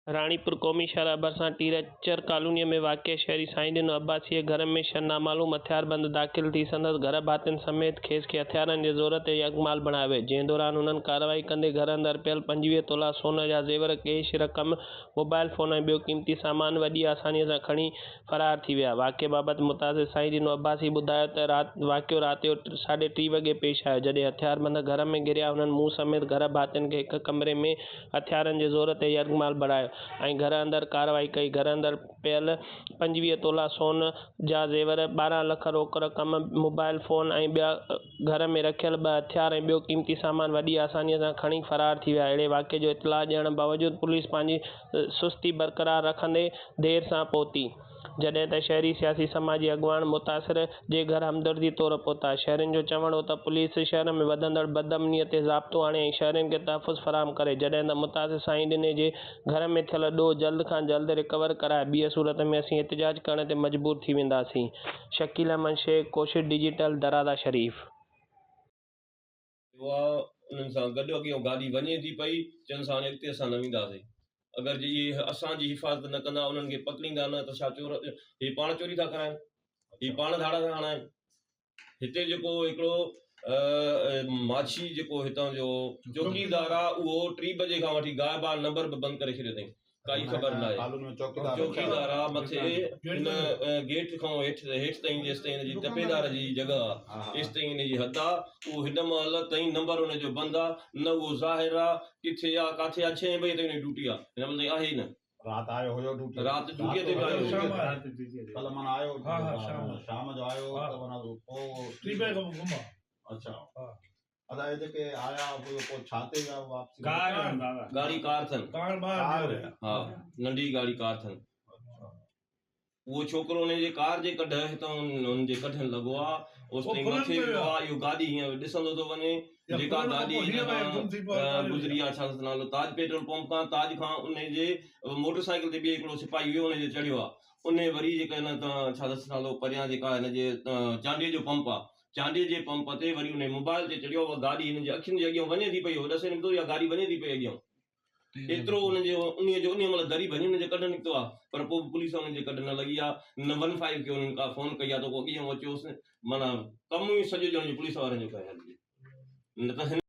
راڻيپور قومي شاهراهه ڀرسان ٽيرچر ڪالونيء ۾ واقع شهري سائين ڏنو عباسيء جي گهر ۾ ڇهه نامعلوم هٿياربند داخل ٿي سندس گهر ڀاتين سميت کيس کي هٿيارن جي زور تي يرغمال بڻايو ويو، جنهن دوران هنن ڪارروائي ڪندي گهر اندر پيل 25 تولا سون جا زيور، ڪيش رقم، موبائل فون ۽ ٻيو قيمتي سامان وڏي آسانيء سان کڻي فرار ٿي ويا. واقعي بابت متاثر سائين ڏنو عباسي ٻڌايو ته رات واقعو رات جو ساڍي ٽي وڳي پيش آيو جڏهن هٿياربند گهر ۾ گهريا هنن مون سميت گهر ڀاتين کي هڪ ڪمري ۾ هٿيارن جي زور تي يرغمال بڻايو ۽ گهر اندر ڪارروائي ڪئي گهر اندر پيل 25 تولا سون جا زيور، 12 لک روڪ رقم، موبائل فون ۽ ٻيا گهر ۾ رکيل ٻه هٿيار ۽ ٻيو قيمتي سامان وڏي آساني سان کڻي فرار ٿي ويا اهڙي واقعي جو اطلاع ڏيڻ باوجود پوليس پنهنجي سستي برقرار رکندي دير سان پهتي، جڏهن ته شهري سياسي سماجي اڳواڻ متاثر جي گهر همدردي طور پهتا، شهرين جو چوڻ هو ته پوليس شهر ۾ وڌندڙ بدامني تي ضابطو آڻي ۽ شهرين کي تحفظ فراهم ڪري، جڏهن ته متاثر سائين ڏني جي گهر ۾ ٿيل ڏوهه جلد کان جلد رڪور ڪرائي ٻيء صورت ۾ اسين احتجاج ڪرڻ تي مجبور ٿي وينداسين، شڪيل احمد شيخ، ڪوشش ڊجيٽل، درادا شريف. اها انهن سان گڏ اڳيان گاڏي وڃي ٿي پئي چون سا هاڻي اڳتي اسان نه وينداسين اگر جي اهي اسان جي حفاظت نه ڪندا انهن کي پڪڙيندا نه ته ڇا چور هي پاڻ چوري ٿا ڪرائن هي پاڻ ڌاڙا ٿا هڻائن هتي جيڪو هڪڙو ماڇي جيڪو هتان جو چوڪيدار آ اهو ٽي بجي کان وٺي غائب آ نمبر به بند ڪري ڇڏيو اٿئي ڪائي خبر ناهي. چوڪيدار آ مٿي ان گيٽ کان هيٺ هيٺ تائين جيستائين ان جي تپيدار جي جڳهه آ ايستائين ان جي حد آ اهو هن مهل تائين نمبر ان جو بند آ نه اهو ظاهر آ ڪٿي آ ڪاٿي آ ڇهين بجي تائين ان جي ڊيوٽي آ هن مهل تائين آهي ئي نه. رات آيو هيو ڊيوٽي رات ڊيوٽي تي به آيو هيو. ڪلهه معنيٰ آيو شام جو آيو ته معنيٰ پوء ٽي بجي کان پوء گم آ. اڇا ادا اهي جيڪي آيا پوء ڇا تي ويا واپسي؟ ڪار دادا. ڳاڙهي ڪار اٿن. ڪار ٻاهر بيهي رهيا. ها ننڍي ڳاڙهي ڪار اٿن. اهو ڇوڪرو انهن جي ڪار جي ڪڍ هتان انهن جي ڪڍن لڳو آ اوستائين مٿي ويو آ اهو گاڏي هيئن ڏسندو ٿو وڃي جيڪا گاڏي هن کان گذري آ ڇا اٿس نالو تاج پيٽرول پمپ کان تاج کان انهي جي موٽر سائيڪل تي ٻئي هڪڙو سپاهي هيو انهي جي چڙهيو آ انهي وري جيڪا هن تان ڇا اٿس نالو پريان جيڪا هن جي چانڊيي جو پمپ آ چانڊيي جي پمپ تي وري انهي موبائل تي چڙهيو اها گاڏي هنن جي اکين جي اڳيان وڃي ٿي پئي هو ڏسي نڪتو اها گاڏي وڃي ٿي پئي اڳيان ايترو انهن جي انهي جو انهي مهل دري ڀڃي انهن جي ڪڍ نڪتو آ پر پوء به پوليس انهن جي ڪڍ نه لڳي آ نه ون فائيو کي انهن ڪا فون ڪئي آ ته ڪو اڳيان اچوس معنيٰ ڪم ئي سڄو ڄڻ جو پوليس وارن جو ڪيل نه ته هن.